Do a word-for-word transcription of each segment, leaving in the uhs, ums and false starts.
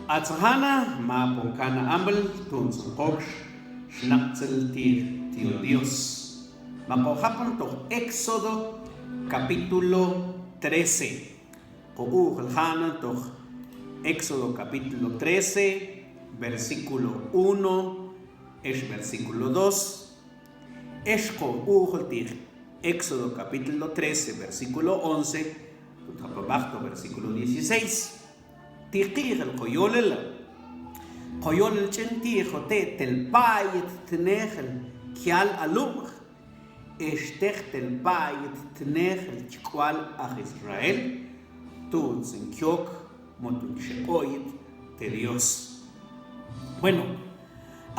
Atxajana ma pon kana ambl tuntx xnaqtzil ti' yul Dios. Ma ko japon toj Éxodo capítulo trece. Ko ujol jana toj Éxodo capítulo trece, versículo uno ex versículo dos. Ex ko ujol ti' Éxodo capítulo trece, versículo once, toj versículo dieciséis. Ti' k'ijil ko yolel. Ko yolel ch'en ti' jote' tel payet tnejel kial alumx, ex tej tel payet tnejel chi k'ual aj Israel, tuntx chi yok, mo tuntx chi xek'oyet te Dios. Bueno,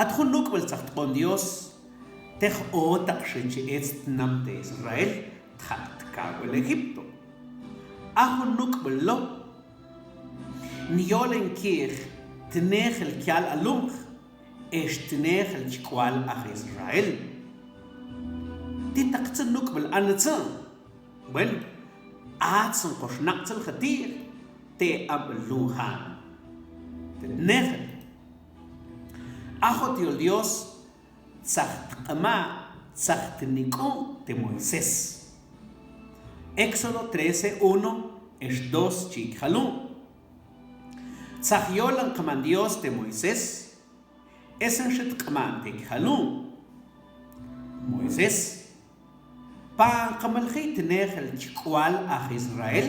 at jun nuk'bel txak tq'oon Dios, tej otaq xi chi ets tnam te Israel, tjaq' tkawil Egipto. A jun nuk'bel lo', niyol en ki'j tnejel kial alumx, ex tnejel chi k'ual aj Israel. Ti' taqtzin nuk'bel antzin. Bueno, atzin ko xnaqtzil jati'j te ambel lunjan. Te tnejel. A jot yul Dios, txak tq'ma', txak tnik'un te Moisés. Éxodo trece, uno ex dos chi jalun. Txak yolan qman Dios te Moisés, ex xi tq'man te jalun. Moisés, pan qmelji tnejel chi k'ual aj Israel,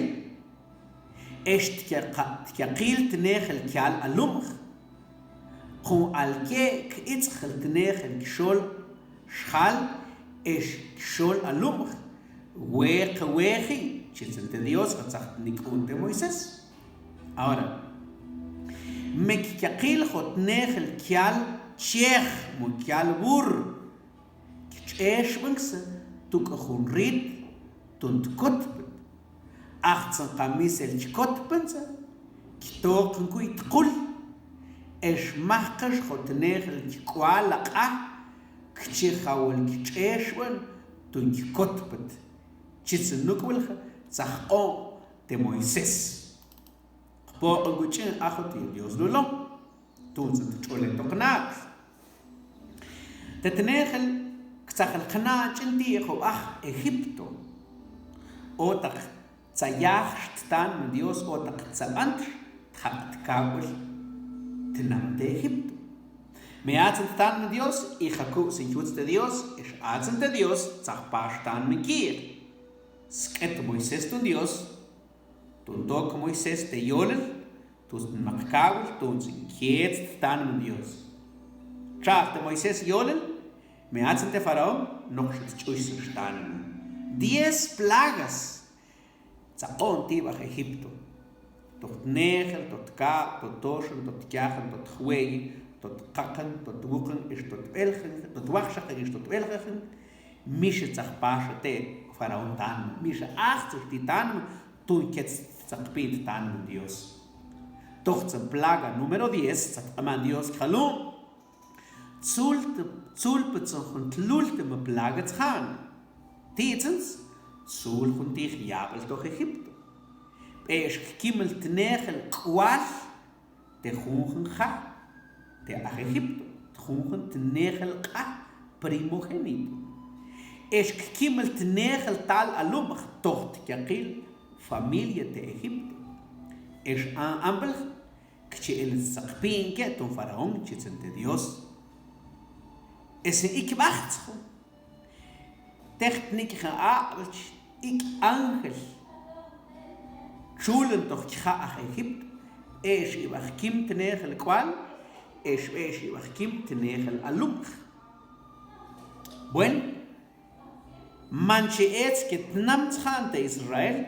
ex tkyaqil tnejel kial alumx, jun alke' kitz'jil tnejel kxol xjal ex kxol alumx, weeq weji, chi tzin te Dios, txak tnik'un te Moisés. Ahora, me kyaqil jot tnejel kial chej, mo kial burr, kch'exb'an ksa, tuk' jun rit, tun tkotpon. Ajtzin ka misel chi kotpon tsa, ktooqankuy tqul, ex majqix jot tnejel chi k'ual a q'a, kchi jawol kch'exb'an, tun chi kotpon. Chi tzin nuk'bel ja, txak q'oon te Moisés. Jpoq'on kuch'in a jot yul Dios lulon. Tuntx tch'ulen to qna'el. Te tnejel ktzajel qna'n ch'en ti' job'aj Egipto. Otaq tzayajx tanm Dios, otaq tzab'antx, tjaq' tkawil tnam te Egipto. Me atzin tanm Dios, i ja kub' sin chwutz te Dios, ex atzin te Dios, txak pax tanm ki'j. Sk'et Moisés tun Dios, tun tok Moisés te yolel, tun makawil, tun tzin kiets tanm Dios. Txaj te Moisés yolel, me atzin te faraón, noqx tch'uxsin tanm. Diez plagas txak q'oon ti' b'aj Egipto. Toj tnejel, toj tkab', toj toxan, toj tyajan, toj jweyi, toj qaqan, toj wuqan, ex toj b'eljan, toj wajxaqan, ex toj b'eljajan, mix txak pax te faraón tanm, mix ajtzix ti' tanm, tun kiets txak pi'n tanm Dios. Toj tzan plaga número diez, txak q'aman Dios jalun. Tzul, tzul pa tzun jun tlul te me plaga tzjan. Ti' tzan, tzul jun ti' yab'el toj Egipto. B'eex kkimel tnejel k'ual te junjun ja, te aj Egipto, junjun tnejel q'a, primogénito. Ex kkimel tnejel tal alumx toj tyaqil familia te Egipto. Ex a amb'il kchi el tzaqpink'e' ton faraón, chi tzan te Dios. Ex ik' b'ajtxju. Tej tnik' ja ab'l, ik' ángel. Chulan toj kija aj Egipto. B'eex ib'aj kim tnejel k'ual, ex b'eex ib'aj kim tnejel alumx. Bueno, manche eetz ke tnam tzjan te Israel,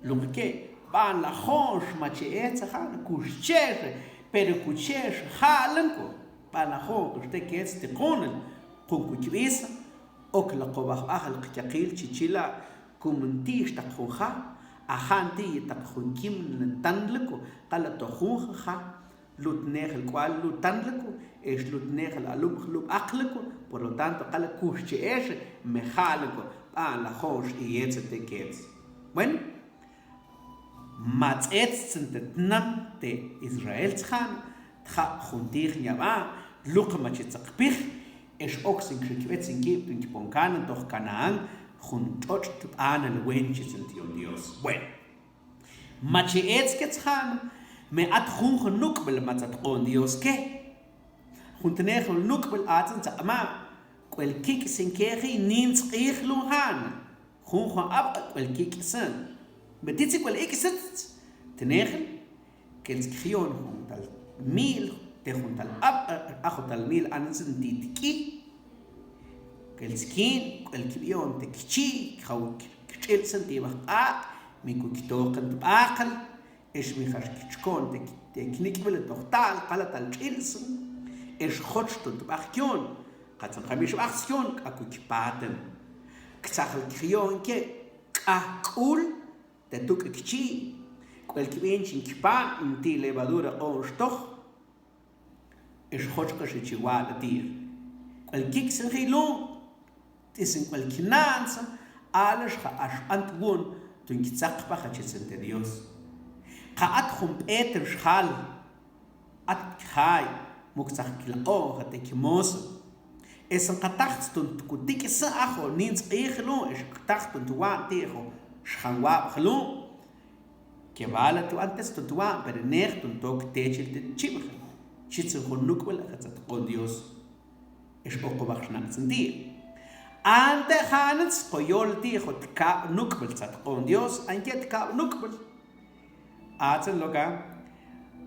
luqike, b'an la jo'onx mache eetz tzjan, kuxcheexe, pero kucheexe ja'lan ko, b'an la jo'on kux te keetz tiq'unel, qun kuch b'isa, ok la qob'aj b'ajal qyaqil chi chila', kumanti' xtaq jun ja, a ja'nti' yetaq jun kim tanlako, k'ala' to jun ja, lub' tnejel k'ual lub' tanlako, ex lub' tnejel alumx lub' b'aqlako, por lo tanto, k'ala' kuxcheexe, me ja'lan ko, b'an la jo'onx i eetz te keetz. Bueno, Ma ts'eetz txin te tnam te Israel txjan, tjab' jun tiij nyab'a, luqi ma chi txakpij, ex ok txin kxikb'et txin kib' tun kpon Canaán, toj Canaán, jun tx'otx' tb'anal wen, chi txin te Dios. Bueno, ma chi eetz ke txjan, me at junjun nuk'b'il matxa tq'oon Dios ke. Jun tnejel nuk'b'il atzin txak'ma, k'uel kik' txin keji nintx q'ij lun jan. Junjun ab'q' k'uel kik' txin. Be ti txin k'uel ik'sitz tnejel, k'el txik jion jun tal mil, te jun tal ab'q', a jun tal mil anan txin ti' tk'i. K'el txikin k'uel kib'ion te kchi, kjaw kch'il txin ti' b'aj q'aq', mi kuk' ktooqin tb'aqil, ex mi jax kichkon te, te knik'b'il toj tal, k'ala' tal ch'il txin, ex joch tun tb'aj kion, ka txin ka mi xb'aj txin kion, k'akuy kpaatin. Ktzajel kjion ke k'aj k'ul te tuk' kchi, k'uel kib'in chin kpan, nti' levadura q'o'nx toj, ex joch k'ax chi wal ti'. K'uel kik' txin ji lun, txin k'uel kna'n txin, alax ja' ax b'ant wun tun ktzakpaj, chi txin te Dios. Ka at jun b'eetin xjal, at kjay, muk txaj kilaq'on ja' te kmosa. Ex ka tajtz tun kutik' txin ajo nintx q'ij lun, ex ka tajtz tun twa'n ti' ajo xjan wab'j lun. Ke b'ala tun antes tun twa'n, pero nej tun tok techil te chib'jil. Chi txin jun nuk'b'il ajetza tq'oon Dios. Ex oq'ub'aj xnaq' txin ti'. Ante' janitz koyol ti' jot kab' nuk'b'il txat tq'oon Dios, anke' tkab' nuk'b'il. Atzin loka,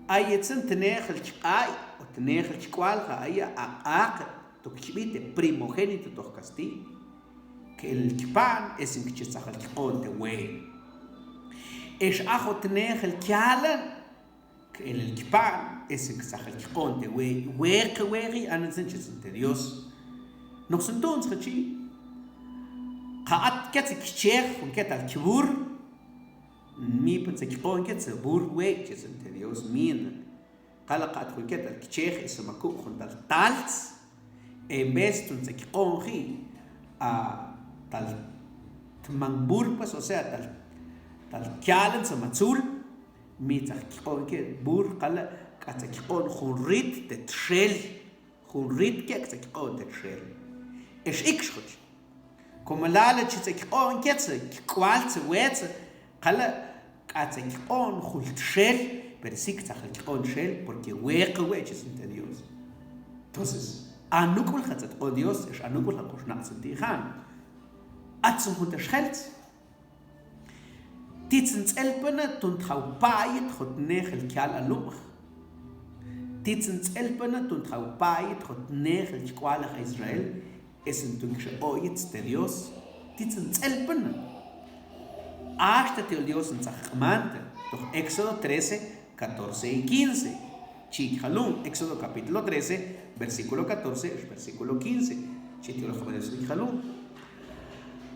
ayetzin tnejel chq'ay, o tnejel chk'ual, ja' aye' aq'aq', tok chb'i te primogénito toj kastiy. K'elel chpan, ex chi txajel chq'oon te wey. Ex ajo tnejel chalan, k'elel chpan, ex chi txajel chq'oon te wey, weqi weqi, anan txin chi txin te Dios. Noq txin tun txin chi. Ka at ke txin kchej, jun ketal chbur. Mi pan txin chq'oon ke txin bur wey, chi txin te Dios, mina. K'ala' ka at jun ketal kchej, ex ma kub' jun tal taltz. En vez tun txin chq'oon ji, a, tal tman bur, pues, o sea, tal, tal chalan txin ma tzul, mi txaj chq'oon ke bur, k'ala' ka txaj chq'oon jun rit te txel, jun rit ke txaj chq'oon te txel. Ex ikx joch. Komo lale chi txaj chq'oon ke txin k'ual txin wetz, k'ala' ka txaj chq'oon jul txel, pero si txajel chq'oon txel, porque weqi we' chi txin te Dios. Entonces, a nuk'b'il ja' txat tq'oon Dios, ex a nuk'b'il ja' ko xnaq' txin ti' jan. Atzin jun te xjeltz. Ti txin tz'elpina tun tjaw pa'yit jot nejel chal alumx. Ti txin tz'elpina tun tjaw pa'yit jot nejel chk'ualaj Israel, ex tun kxe oyit te Dios. Ti txin tz'elpina. Axta te Dios txaj q'mante, toj Éxodo trece, catorce y quince. Chi jalum, Éxodo capítulo trece, versículo catorce, versículo quince. Chi jalum.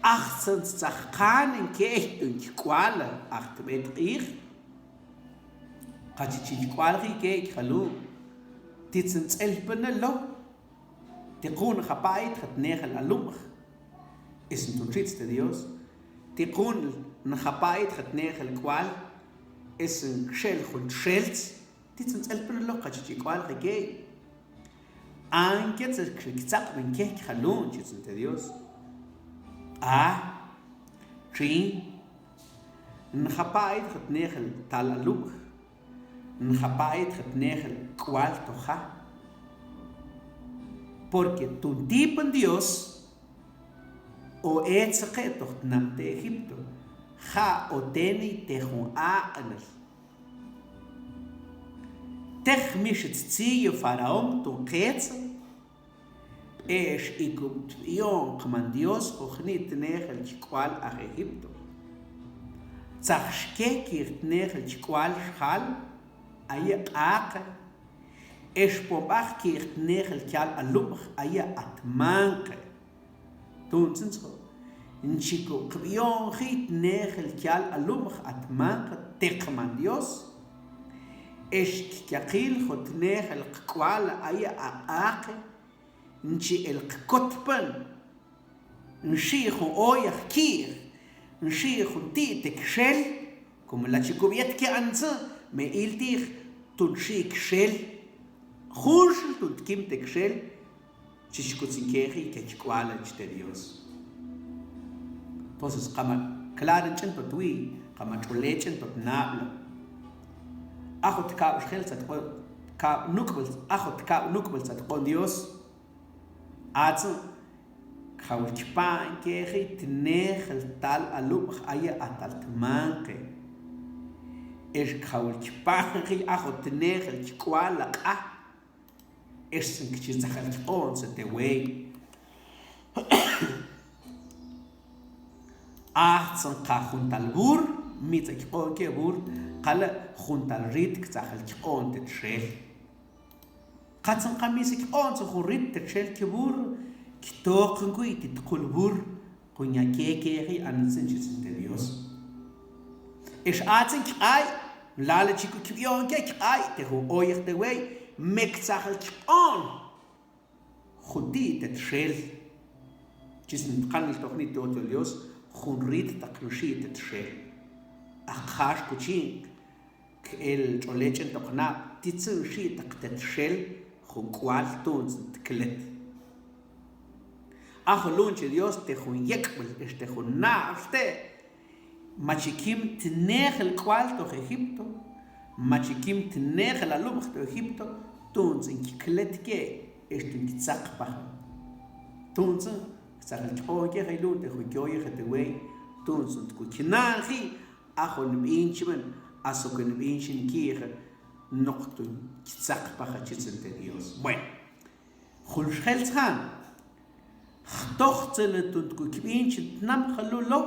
Ax txin txaj q'anen key tun chk'ual aj tb'et q'ij. Ka chi chi chk'ual ji key jalum. Ti txin tz'elpina lo. Tiqun ja' pa'yit jot nejel alumx. Ex tun txitz te Dios. Tiqun ja' pa'yit jot nejel k'ual. Ex kxel jun txeltz. Ti txin tz'elpina lo ka chi chi k'ual ji key. Anke txin ktzaq'b'in key jalum chi txin te Dios. A, txin, ja' pa'yit jot nejel tal alumx. Ja' pa'yit jot nejel k'ual to ja'. Porque tun tipan Dios o etzaqe' toj tnam te Egipto. Ja' o teni te jun aq'nal. Tej mi xitziyu Faraón tun qetz, b'eex ikub' tb'iyon qMan Dios jojni' tnejel chk'ual aj Egipto. Txaj xkey kij tnejel chk'ual xjal, aye' q'aqe, ex pon b'aj kij tnejel chal alumx, aye' at manqe. Tun txin txoj. Nchi kub' qb'iyon ji tnejel chal alumx at manqe te qMan Dios. Ex kyaqil jot nejel qk'ual aye' aq'aqe. Nchi el qkotpan. Nxi' jun oyaj kij. Nxi' jun ti' te kxel. Como la chikub yet ke antzä, me iltix tun xi kxel, junxil tun tkim te kxel, chi chkutzin keji ke k'ual, chi te Dios. Entonces, kama klaran ch'en tot wi, kama ch'ole ch'en tot nab'la. Ajo tkab' xjel tzat k'o, kab' nuk'b'al, ajo tkab' nuk'b'al tzat k'oon Dios. Atzin, kawil kpa'n keji tnejel tal alub'j aye a tal tmanqe. Ex kawil kpa'n keji ajo tnejel k'ual a q'aj. Ex tzin kchi tzajel k'oon tzet te wey. Atzin ka jun tal bur, mi tzet k'oon ke bur, kale jun tal rit ktzajel k'oon te txel. Katzin ka mi tzet k'oon tzet jun rit te txel ke bur, ktooq k'uy ti tqul bur, kunya ke keji antzin chi tzin te Dios. Ex atzin k'ay, lale chi k'u kib'ion ke k'ay, te jun oyaj te wey, me ktzajel k'oon juti te txel. Chi tzin tqanil tojni to Dios, jun rit taq xi te txel. Ax ka xkuchin, k'el ch'ole ch'en toq nab', ti tzin xi taq te txel, jun k'ual tun tzin tklet. Ajo lun chi Dios te jun yek'b'al, ex te jun nab'l te', ma chi kim tnejel k'ual toj Egipto, ma chi kim tnejel alub'j toj Egipto, tun tzin klet ke, ex tun ktzaqpaj. Tun tzin, ktzajel k'oon ke jay lun te jun kyoyaj te wey, tun tzin tku knaanji, ajo nb'inchben, aso ke nb'inchin kij, noq tun ktzaqpaj chi tzin te Dios. Bueno. Jul xjel tzjan. Jtoj tzile tun tku kb'inchin tnam jalu lo.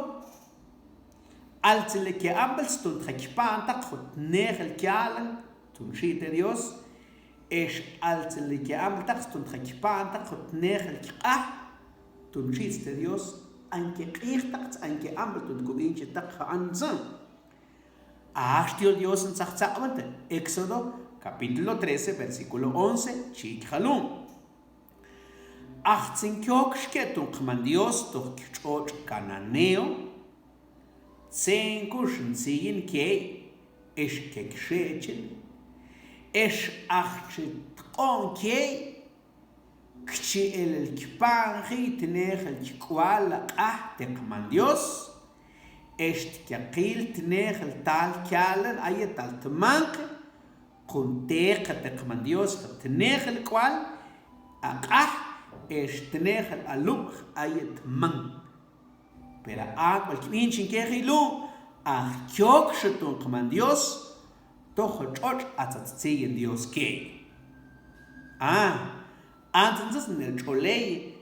Al tzile ke amb'al tun tja kpa'ntaq jut tnejel kyalan tun xi te Dios. Ex al tzile ke amb'al taq tun tja kpa'ntaq jut tnejel kq'aj tun xi te Dios. Anke q'ijtaq, anke amb'al tun tku b'inchitaq ja antzan. Ax ti' yol Dios ntzaj tzaq'b'an te Éxodo capítulo trece, versículo once, chi jalun. Ax tzin kyokxke tun qman Dios toj tx'otx' cananeo, tze'nku xntziyin key, ex ke kxe'chil, ex ax chi tq'o'on key, kchi elel kpa'nji tnejel k'ual a q'aj te qman Dios, ex tkyaqil tnejel tal kyalan aye tal tmanqe, kun teqa te qman Dios tnejel k'ual a q'aj, ex tnejel alub'j aye tman. Pero a k'ual kb'inchin kejilun, ax kyokxe tun qman Dios toj tx'otx' a tzat tziyen Dios key. A, antzan tzet nel tx'oley,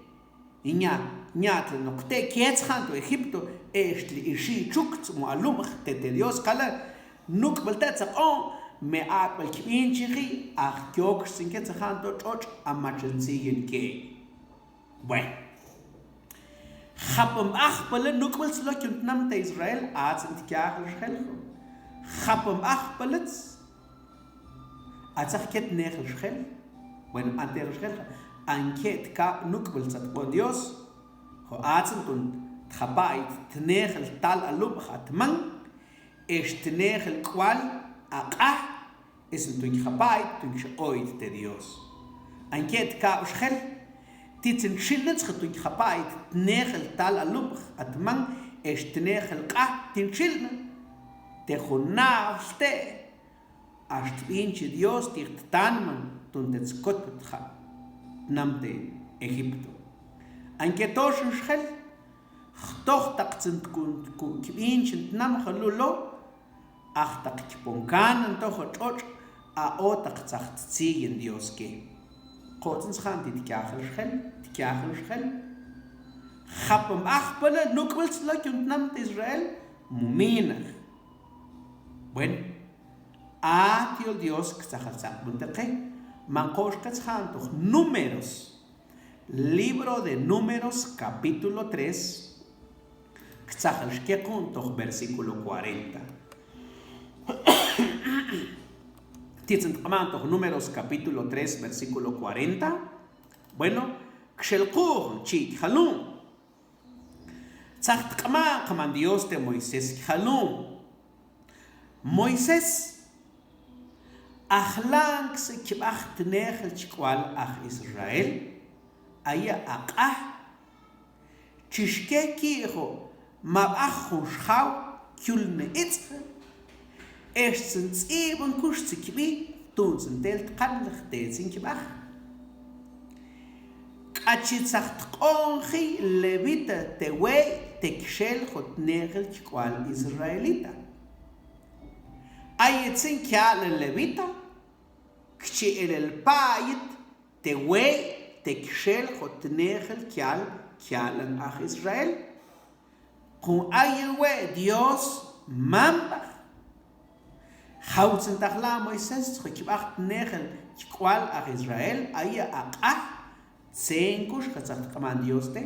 inya, inya tle noq te' kej tzjan to Egipto, ex tle ixi' chuk tzmu alub'j te te Dios kale, nuk'b'al te' tzaq'on, me a k'ual kb'inchinji, ax kyokxtzin kej tzjan to tx'otx' a machel tziyen key. Bueno. Japon b'aj pale nuk'b'al slo kyun tnam te Israel, atzin tkyajel xjel. Japon b'aj pale. Atzaj ke tnejel xjel. Bueno, a tnejel xjel. Anke tkab' nuk'b'al tzat q'on Dios. Jo' atzin tun tjapa'ay tnejel tal alub'j a tman. Ex tnejel k'ual a q'aj, es tun ki japa'ay, tun ki x'oyt te Dios. Anke tkab' xjel, ti tzin txilne tzet tun ki japa'ay tnejel tal alub'j a tman, ex tnejel q'aj tin txilne, te jun nab'l te', ax tb'inchi Dios ti jtanman tun te tzkot tja tnam te Egipto. Anke to xin xjel, jtoj taq tzin tkun kb'inchin tnam jalu lo, aj taq kpon kanan toj tx'otx' a o taq tzaj tziyen Dios ke. Kotzin tzjan ti tkyajel xjel, tkyajel xjel. Japon b'aj pale nuk'b'al slo kyun tnam te Israel, muminaj. Bueno, a ti' yol Dios ktzajel tzaq'b'an te qe, man koxke tzjan toj Números. Libro de Números, capítulo tres, ktzajel xkekun toj versículo cuarenta. Ti' tzin tq'aman toj Números, capítulo tres, versículo cuarenta. Bueno, kxel k'uj chi jalun. Tzaj tq'aman qman Dios te Moisés jalun. Moisés, a jlan k'is kib'aj tnejel chi k'ual aj Israel, aye a q'a, chi xke ki'jo ma b'aj jun xjaw yul nitz'j, ex tz'in tz'ib'an kux chi kib'i, tu'ntzin tel tkanlaj te tz'in kib'aj. K'achi tzaj tq'o'nji levita te wey te kxel jot tnejel chi k'ual israelita. Ayetzin kial levita, kchi elel payet te wey te kxel jot tnejel kial, kialan aj Israel. Kun ayen we' Dios mamb'aj. Jawtzin tajla Moisés chi kib'aj tnejel chi k'ual aj Israel, aye a q'a, tzenkux ka tzaj tq'aman Dios te.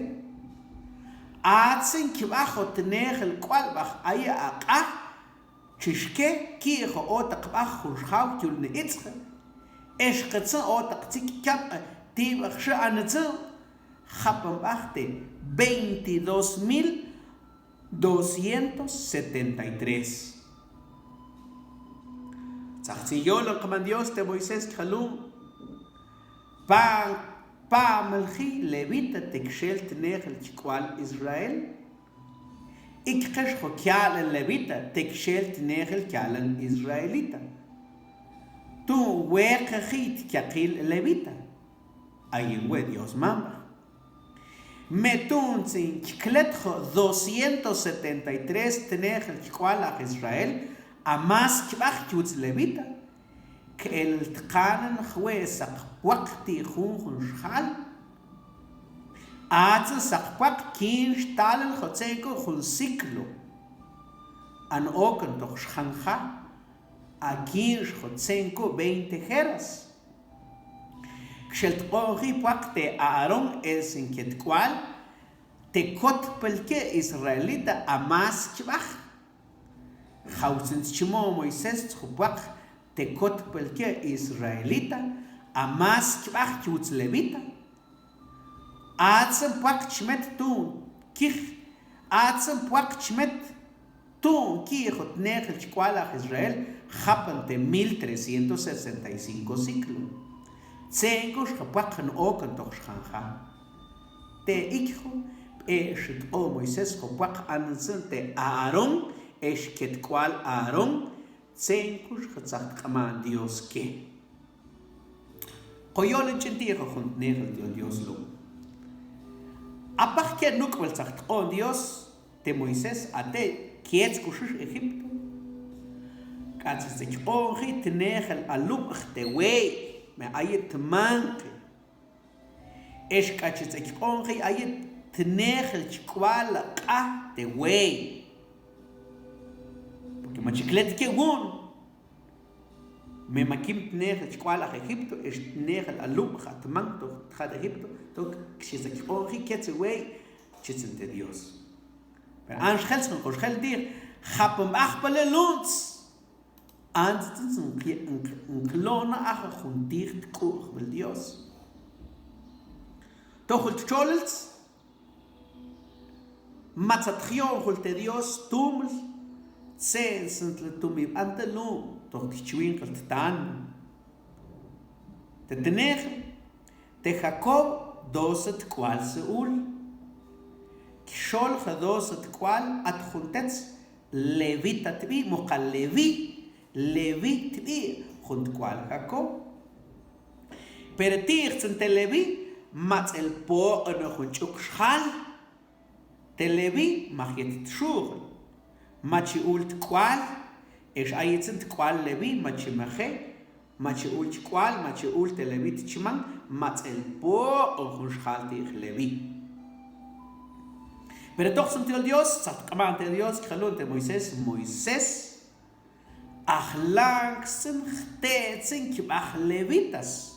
Atzin kib'aj jot tnejel k'ual b'aj aye a q'a, chi xke ki'jo otaq b'aj jun xjaw yul nitz'j, ex ka tz'in otaq tzik' kyab' ti' b'aj xi' anatzin, japan b'aj te veintidós mil doscientos setenta y tres. Tzaj tzin yolan qman Dios te Moisés chi jalun, pa, pamelji levita te kxel tnejel chi k'ual Israel. Ikqex jo kial levita te kxel tnejel kialan israelita. Tu'n weqeji tkyaqil levita. Ayen we' Dios mamb'aj. Me tu'ntzin chi klet jo doscientos setenta y tres tnejel chi k'ual aj Israel, a mas chi b'aj chi wutz levita. K'el tkanan jwe' saq pwaq ti' junjun xjal. Atzin saq pwaq kiinx talel jot tzenk'u jun ciclo. An okan toq xjan ja, a kiinx jot tzenk'u veinte jeras. Kxel tq'o'nji pwaq te Aarón, el sin ket k'ual te kotpel ke israelita a mas chi b'aj. Jawtzin chi mo Moisés txu pwaq te kotpel ke israelita a mas chi b'aj chi wutz levita. Atzin pwaq chi met tu'n kij, atzin pwaq chi met tu'n ki'jo tnejel chi k'ual aj Israel, japan te mil trescientos sesenta y cinco ciclo. Tzenk'ux ja pwaq n okan toq xjan ja. Te ikjo, b'ex tx'o Moisés jo pwaq anatzin te Aarón, ex ket k'ual Aarón, tzenk'ux ja tzaj tq'aman Dios ke. Ko yolon ch'in ti' jojun tnejel Dios lum. A paj ke nuk'b'al tzaj tq'o'on Dios te Moisés a te' kyetz k'uxix Egipto. K'atz tz'ik q'o'onji tnejel a lub'j te wey, me ayet tmanqi. Ex k'atz tz'ik q'o'onji ayet tnejel chi k'ual a q'a te wey. Porque ma chi klet ke wu'un. Me ma kim tnejel chi k'ual aj Egipto, ex tnejel a lub'j a tman to tjat Egipto, to xi tz'ik q'o'onji ketz wey, chi tzin te Dios. Pero an xjel tz'in ko xjel ti', japan b'aj pale lunts. Antz tz'in nqlo'na aja jun tij tk'u'jb'al Dios. Tojol txolel matzat jyo'on jul te Dios tumil, tze'en sintla tumib'an te lum, toj kich winqal tta'an. Te tnejel, te Jacob doce tk'ual se'ul. Kxol ja doce tk'ual, at jun tets Levita tb'i, muqa Leví, Leví tb'i jun tk'ual Jacob. Pero ti' jtzin te Leví, matz'el poq'on jun ch'uk xjal. Te Leví maj yet txuj, ma chi ul tk'ual, ex ayetzin tk'ual Leví ma chi maje, ma chi ul chi k'ual, ma chi ul te Leví tchiman, matz'el poq'on jun xjal ti' Leví. Pero toj tz'in te Dios, tzaj tq'aman te Dios, k'alun te Moisés, Moisés, a jlan k'is tz'in jte'etzin kib'aj levitas.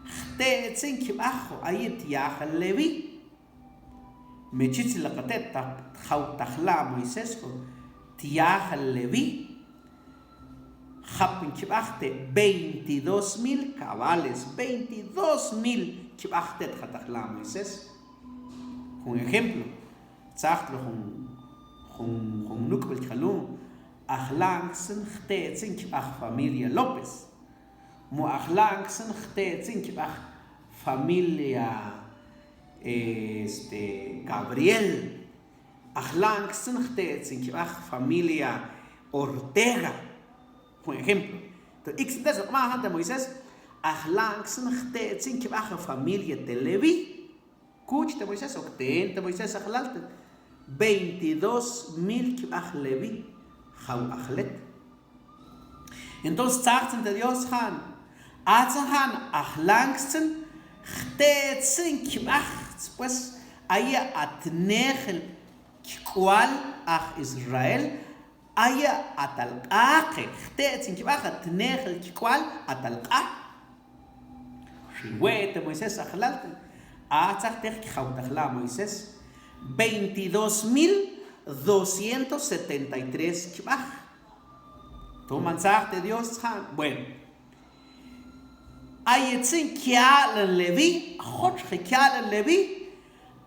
Jte'etzin kib'aj jo' ayet yajal Leví. Me chich la kate' ta jaw tajla' Moisés jo' ti yajal Leví. Japan kib'aj te veintidós mil cabales, veintidós mil kib'aj te' ja tajla' Moisés. Jun ejemplo, tzajtlo jun, jun, jun nuk'b'al k'alun, ajlanktzan jte'etzin kib'aj familia López, mu ajlanktzan jte'etzin kib'aj familia, este, Gabriel, ajlanktzan jte'etzin kib'aj familia Ortega, por ejemplo. Entonces, iktzan te' xan q'majan te Moisés, ajlanktzan jte'etzin kib'aj familia te Leví. Kuch te Moisés, ok teen te Moisés ajlalt, veintidós mil kib'aj Leví jaw ajlet. Entonces, tsaktsan te Dios ja'an, atsan ja'an ajlanktzan jte'etzin kib'aj, pues, aye' a tnejel k'ual aj Israel, aye' a tal q'aqe, jte'etzin kib'aj a tnejel k'ual a tal q'a. Xi we' te Moisés ajlalt, a tsak teq kjawtajla Moisés, veintidós mil doscientos setenta y tres kib'aj. Toman tsak te Dios ja'an, bueno. Ayetzin kya'lan Leví, jotx je kya'lan Leví,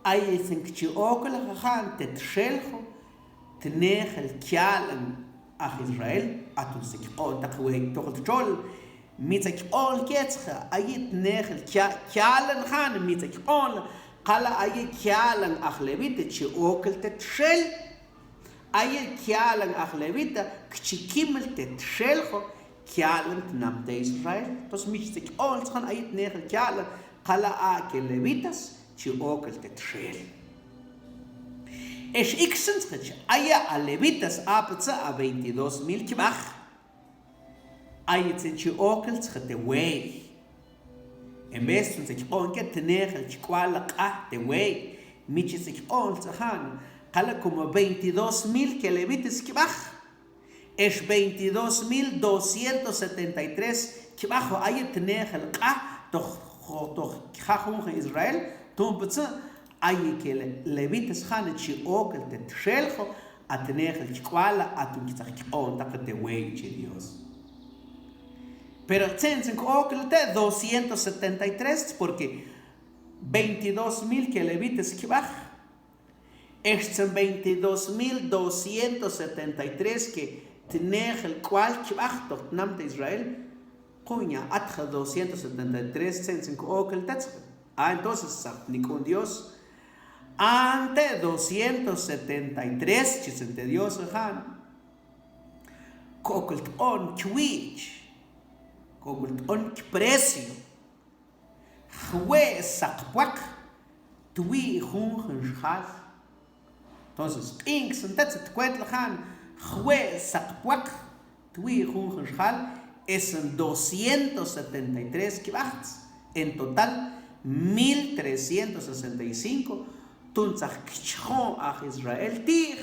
ayetzin kchi ookal ja'an te txeljo, tnejel kya'lan aj Israel, aton se kq'o'on taq we'ey tojol txol, mitsa kq'o'on ketsja, aye' tnejel kya-, kya'lan ja'an, mitsa kq'o'on, qala' aye' kya'lan aj Levita, chi ookal te txel. Aye' kya'lan aj Levita, kchi kimil te txeljo, kya'lan tnam te Israel. Entonces, mitsa kq'o'on tsjan aye' tnejel kya'lan, qala' a ke Levitas, chi ookal te txel. Ex iktzan tsjan, aye' a Levitas, apatsa a veintidós mil kib'aj. Ayetzin chi ookal tsjan te we'ey. En vez tun se kq'o'on ke tnejel k'ual q'a te we'ey, mitsa se kq'o'on tsjan, qala' como veintidós mil ke Levitas kib'aj. Ex veintidós mil doscientos setenta y tres kib'aj, aye' tnejel q'a toj, toj kja junjan Israel, tun patsa, aye' ke le-, Levitas ja'an chi ookal te txeljo, a tnejel k'ual, aton ktzaj kq'o'on taq te we'ey, xhi Dios. Pero tsentsn kookal te doscientos setenta y tres, porque veintidós mil ke Levitas kib'aj, extzan veintidós mil doscientos setenta y tres ke tnejel k'ual kib'aj toj tnam te Israel, kunya atxa doscientos setenta y tres tsentsn kookal te tsjan. Ah, entonces, sab nik'un Dios, ante doscientos setenta y tres, chi tsjan te Dios ja'an, kookal tq'o'on kwiich, kookal tq'o'on kprecio, jwe' saq pwaq twi' junjan xjal. Entonces, q'inksn te tsjan kwentl ja'an, jwe' saq pwaq twi' junjan xjal, es doscientos setenta y tres kib'aj, en total, mil trescientos sesenta y cinco, tun tzaj kchjoon aj Israel ti'j,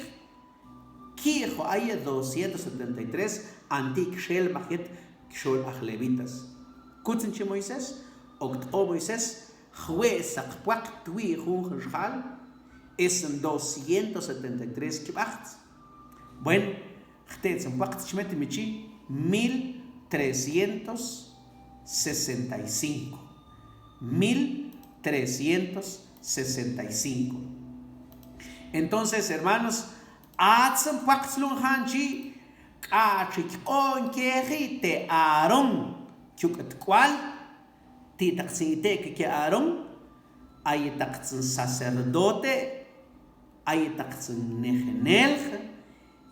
ki'jo aye' doscientos setenta y tres, anti' kxel maj yet kxol aj Levitas. Kutzan chi Moisés, ok tq'o Moisés, jwe' saq pwaq twi' junjan xjal, es doscientos setenta y tres kib'aj. Bueno, jte'etzan pwaq chi me te michi, mil trescientos sesenta y cinco. Mil trescientos sesenta y cinco. Entonces, hermanos, atsan pwaq tslun ja'an chi, k'atx chi kq'o'on keji te Aarón kyuk'ut k'ual, ti' taqtzin ite' ke Aarón, ay taqtzin sacerdote, ay taqtzin nejenelj,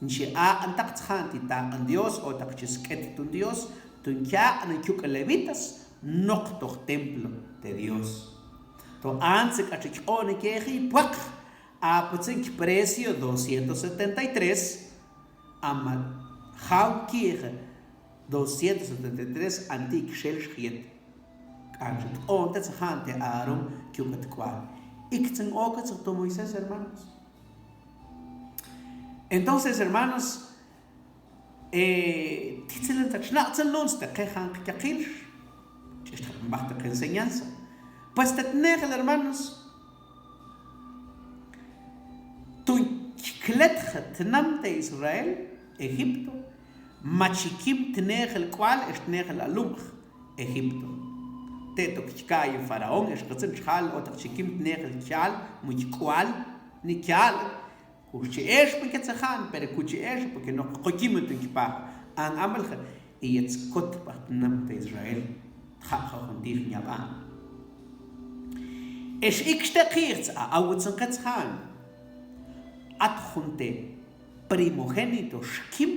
nchi aq'ntaq tsjan ti' taq'an Dios, o taq chi sk'et tun Dios, tun kyaq'na kyuk'un levitas noq toj templo te Dios. To antsi k'atx chi kq'o'on keji pwaq, apatsan kprecio doscientos setenta y tres, a ma jaw ki'j doscientos setenta y tres anti' kxel xji yet. K'atx chi kq'o'on te tsjan te Aarón kyuk'ut k'ual. Iktzan oka tsjan to Moisés, hermanos. Entonces, hermanos, eh, ti tsel tzach naq'tzan lunts te qe jan qkyaqil, ch'ix taq baj te qe enseñanza. Pues te tnejel, hermanos, tun kletj tnam te Israel Egipto, ma chi kim tnejel k'ual ex tnejel alumx Egipto. Te' tok ka'y Faraón ex k'atzin chjal o taq chi kim tnejel chal mu k'ual ni chal, Kuxche ex pa ketsejaan, pero kuche ex porque noq koyime tun kipaj. An amelja, i yet skot bajtnam te Israel, tjaq' jun ti' jniab' a. Ex ikxte qiijtz a, awotzin ketsejaan, at jun te primogénito xkim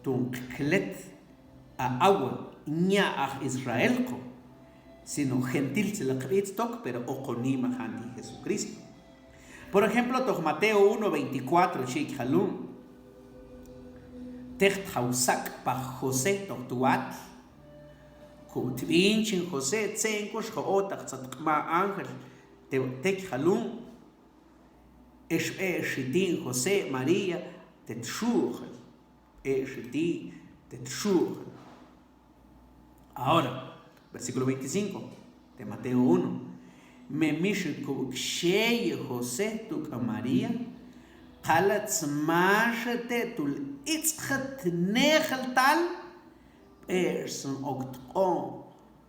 tun klet a, awa nya aj Israel ko, sino gentil tzila qb'i tok, pero oqon imajan ti' Jesucristo. Por ejemplo, toj Mateo uno veinticuatro, chi' jalun, tej tjaw sak' paj José toj twatl, kub' tb'inchin José tze'nku xjo'otaq tzat q'ma ángel, te, tej jalun, ex b'e'x xiti'n José María te txu'jal, b'e'x xiti'n te txu'jal. Ahora, versículo veinticinco de Mateo uno. Me mixin kub' kxeye José tuk'a María, qala' tzmaxe te' tul itz'je tnejel tal b'e'x sn ok tq'o'on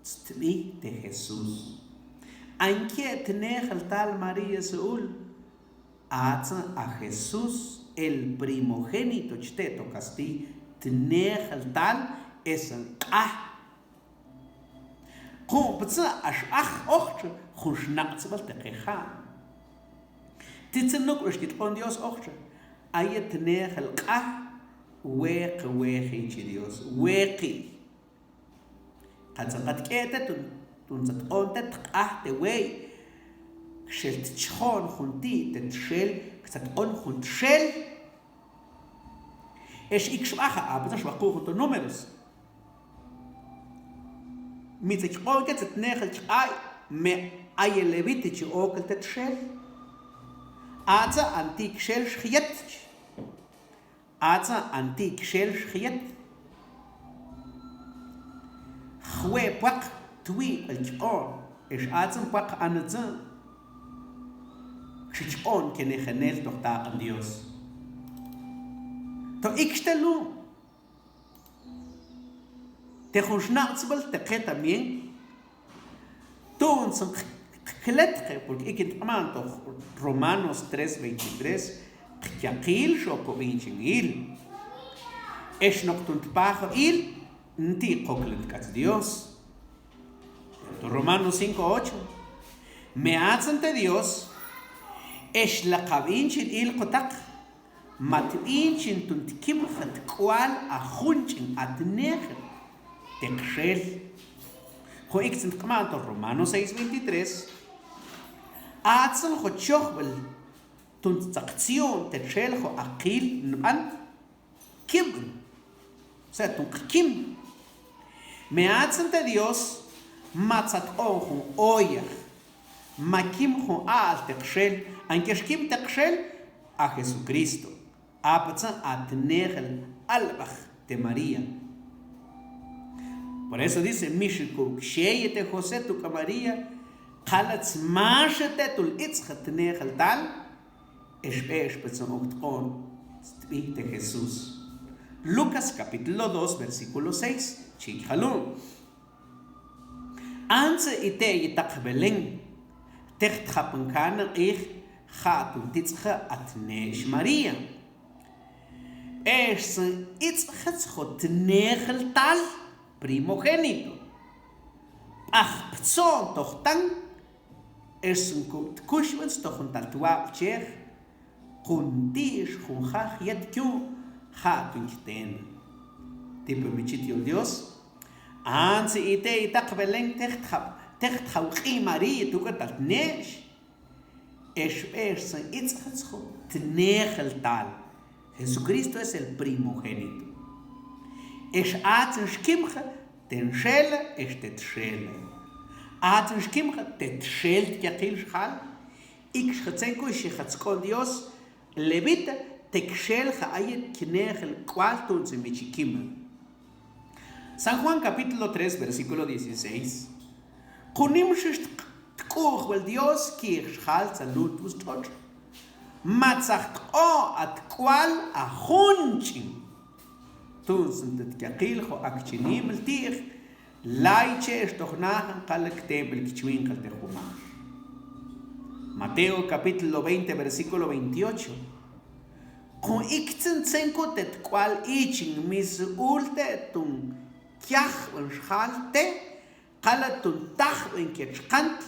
stb'i te Jesús. Anke' tnejel tal María seul, atzan a Jesús el primogénito chte' to kasti, tnejel tal esan q'aj. Kub' ptzan ax aj ojtxe jun xnaq'tzb'al te q'eja. Titzin nuk' b'ex yitq'on Dios ojtxe, aye tnejel q'aj, weqi, weqi chi Dios, weqi. Katza katk'e te' tun, tun tzat q'oon te' tq'aj te' wey, kxel tchjoon jun ti' te' txel, ktzat q'on jun txel. Ex ikx b'aja, a, pues, xb'aqu' jun to Números. Mi tzet q'oon ke tzet tnejel q'ay, me aye levita chi okol te' txel. Atza anti' kxel xjiet. Atza anti' kxel xjiet. Jwe' pwaq twi' k'al k'oon, ex atzan pwaq antzan. Xich k'oon kenejenel toj taq'an Dios. To ikxte lu'. Te jun xnaq'tzb'al te qe también. Tu'un tzan qklet qe, porque ikin tq'ma'n toj Romanos tres veintitrés, qyaqil xokob'in chin il. Ex noq tun tpajab' il, nti' qoklen tk'atz Dios. Toj Romanos cinco ocho. Me atzan te Dios, ex la qab'in chin il qotaq, ma tb'inchin tun tkimxa tk'wal a jun ch'in a tnejel te qxel. Jo' iktzin tq'ma'n toj Romanos seis veintitrés, atzan jo' chojb'al tun tzaq tzion te txel jo' a qil nb'an kib'in. O sea, tun qkim. Me atzan te Dios, ma tzat q'oon jun oyaj, ma kim jun a'al te qxel, ankex kim te qxel a Jesucristo. Aptzan a tnejel alb'aj te María. Por eso dice, mixi kub' kxeye te José tuk'a María, qala' tzmaxe te' tul itz'je tnejel tal, ex b'e'x petzan ok tq'oon stb'i te Jesús. Lucas capítulo dos, versículo seis, chi jalun. Antza ite'yitaq Belén, tej tjapan kana' q'ij, ja' tun titz'je a tne'ex María. B'e'x san itz'jetz jo' tnejel tal primogénito. B'aj ptzoon toj tan, ex san kub' tkuxb'en toj jun tal twab' chej, jun ti'x jun jaj yet kyuj, ja' tun ktena. Tipe mi chi yul Dios. Antza ite'yitaq Belén, tej tjab-, tej tjaw q'i' María tuk'a tal tne'ex. Ex b'e'x san itz'jetz jo' tnejel tal. Jesucristo es el primogénito. Ex atzan xkimxa te nxela ex te txela. Atzan xkimxa te txel tyaqil xjal. Ikxxa tze'nku xi jatz k'oon Dios, levita, te kxel ja' aye tnejel k'wal tu'ntzan mi chi kima. San Juan capítulo tres, versículo dieciséis. Kunimxa tk'u'jb'al Dios ki'j xjal tza lutw stxotx'. Ma tzaj tq'o' a tk'wal a jun ch'in. Tu'ntzan te tyaqil jo' ak chinib'al ti'j, lay che'x toj najan k'al kteb'el kichwinqal te jumaj. Mateo capítulo veinte, versículo veintiocho. Qun iktzin tzenkut te tk'ual ichin, mi suul te' tun kyajb'en xjal te', k'alal tun tajb'en ke txkantl,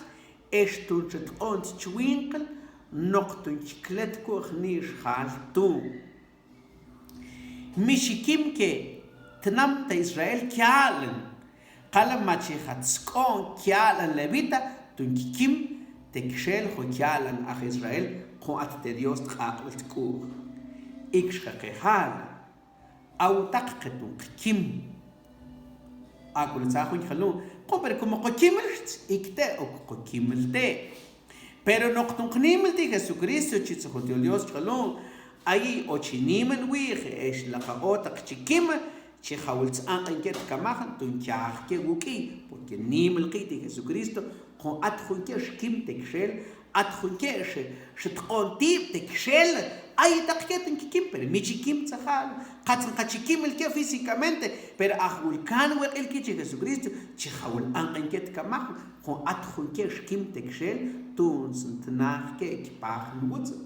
ex tun txi tq'o'n chwinqel, noq tun chiklet kuk' jni' xjal tun. Mi xikim ke tnam ta Israel kya'lan, k'alal ma chi jatsk'o'n kya'lan levita, tun kikim te kxel jo' kya'lan aj Israel, qun at te Dios tq'aq'b'al tk'u'j. Ikx qe qejal, awtaq qe tun qkim. Ak'un tza jun chi jal un, qun pero komo qokimel, ik te' ok qokimel te'. Pero noq tun qniimel ti' Jesucristo, chi txuj jun tyol Dios chi jal un, ayiy o chi niimel wi'je, ex la qa otaq chi kim, chi jawil tsanq'in ke tkamajan, tun chaaj ke wuk'iy, porque niimel ki' ti' Jesucristo, qun at jun ke xkim te kxel, at jun ke xi tq'o'n tib' te kxel, aytaq ke tun kikim, pero mi chi kim tzajal, katzin ka chi kimel ke físicamente, pero a jwul kan weq'il ki' chi Jesucristo, chi jawil anq'in ke tkamajan, qun at jun ke xkim te kxel, tun tnaj ke kpaj nwutzil.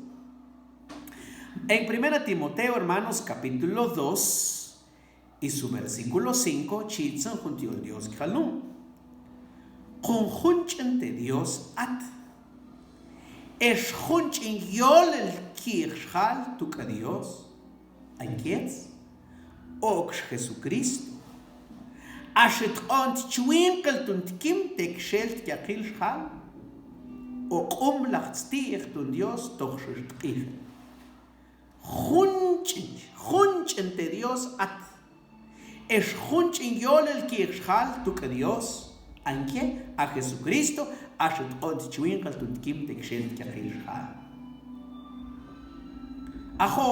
En Primera Timoteo, hermanos, capítulo dos y su versículo cinco, chi yitzan jun tyol Dios chi jal un, qun jun ch'en te Dios at, ex jun ch'en yolel ki'j xjal tuk'a Dios. Ay kietz, okx Jesucristo. Ax tq'o'n chwinqel tun tkim te kxel tkyaqil xjal, o q'umlaj tsti'j tun Dios toj xi tq'ijel. Jun ch'en, jun ch'en te Dios at, ex jun ch'en yolel ki'j xjal tuk'a Dios, ankye a Jesucristo, ax tq'o'n chwinqel tun tkim te kxel tkyaqil xjal. Ajo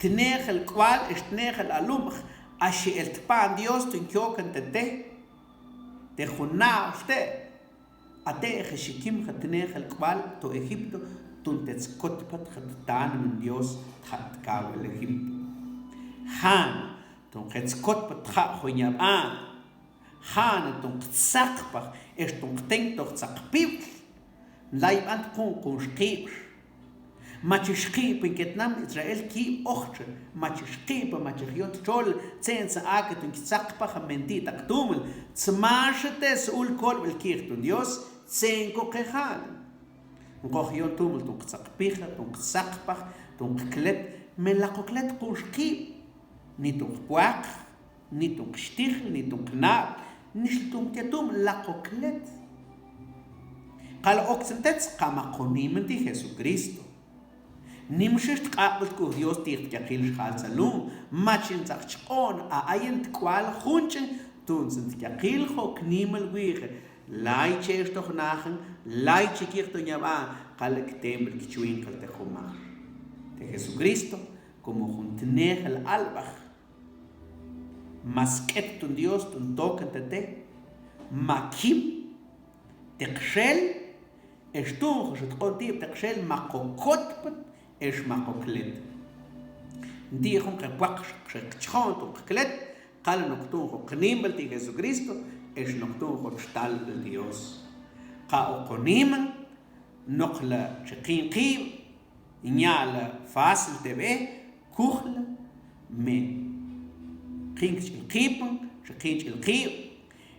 tnejel k'ual ex tnejel alumx, ax el tpa'n Dios tun kyokan te te, te jun na'b'al te', a te' je xi kim ja tnejel k'ual to Egipto, tun te tskotpat ja ttaanmen Dios tja' tkawil Egipto. Ja'na tun je tskotpat ja' jun yab'an, ja'na tun qtzaqpaj ex tun qten toj tzaqpib'l. Layb'an tq'uun qun xqib'x. Machix xqib'pen ke tnam Israel kib' ojtxe, machix xqib'pen, machix yon txolel, tze'ntzan a ke tun ktzaqpaj menti'taq tuumel, tzmax te su'ul kolb'il ki'j tun Dios, tze'nko qejal. Nq'oj yon tuumel tun qtzaqpija, tun qtzaqpaj, tun qklet, me laq'oklet qun xqib', ni tun qwaq, ni tun qxtijel, ni tun qnab', nix tun qyatuum laq'oklet. K'alal oktzan tetz, qa ma qunimen ti' Jesucristo. Nimxix tq'aq'b'al tk'u'j Dios ti'j tkyaqil xjal tzalun, machin tzaq chq'o'n a ayen tk'ual jun ch'en, tuntzan tkyaqil jo' kniimel wi'je, lay che'x toj najan, lay chi ki'j to yab'an, k'alal ktemb'el kchwinqel te jumaj. Te Jesucristo, komo jun tnejel alb'aj, ma sk'et tun Dios tun tokan te te, ma kim te qxel, ex tuun xi tq'o'n tib' te qxel, ma qokotpet ex ma qoklet. Nti' jun qe pwaq xi qchjo'n tun qklet, k'alal noq tuun jo' qniimel ti' Jesucristo, ex noq tuun jo' txtalb'il Dios. Qa o qunimen, noq la chi qin qib', nya' la fácil te b'e, kuj la, me. Qin ch'il qib'pen, chi qin ch'il qib'.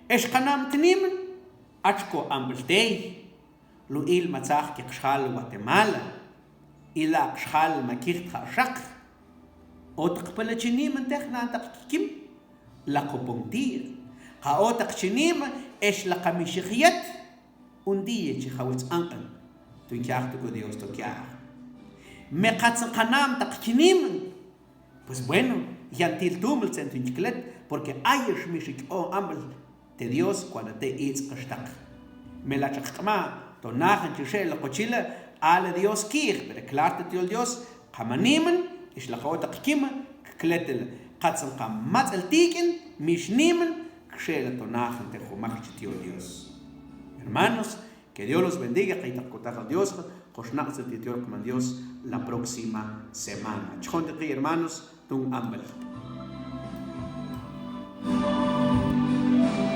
Ex qanam tnimen, ach ko amb'il tey, lu'il ma tzaj ke qxjal Guatemala, ila' qxjal ma kij tja' xaq. Otaq pala chi nimen te jna'ntaq kikim, la qopon ti'j. Qa otaq chi nimen, ex la qa mixij yet, un día chi jawil tz'anq'in tun kyaaj to ko Dios to kyaaj. Me katzin qana'mtaq chi nimen, pues bueno, yantil tuumel tze'ntun chi klet, porque ayex mi xi k'oon amb'il te Dios cuando te itz'qaxtaq. Me la chaq q'ma to najan chi xe'el la qochila, ale Dios ki'j, pero klar te tyol Dios, qa ma nimen, ex la qa otaq kime, kletela. Katzin qa matz'el tik'in, mix nimen, kxe'la to najan te jumaj chi tyol Dios. Hermanos, que Dios los bendiga, kaytaq kotajal Dios, qox naq'tzil ti' tyol qMan Dios la próxima semana. Ch'jon ti' ki' hermanos, tun amb'il.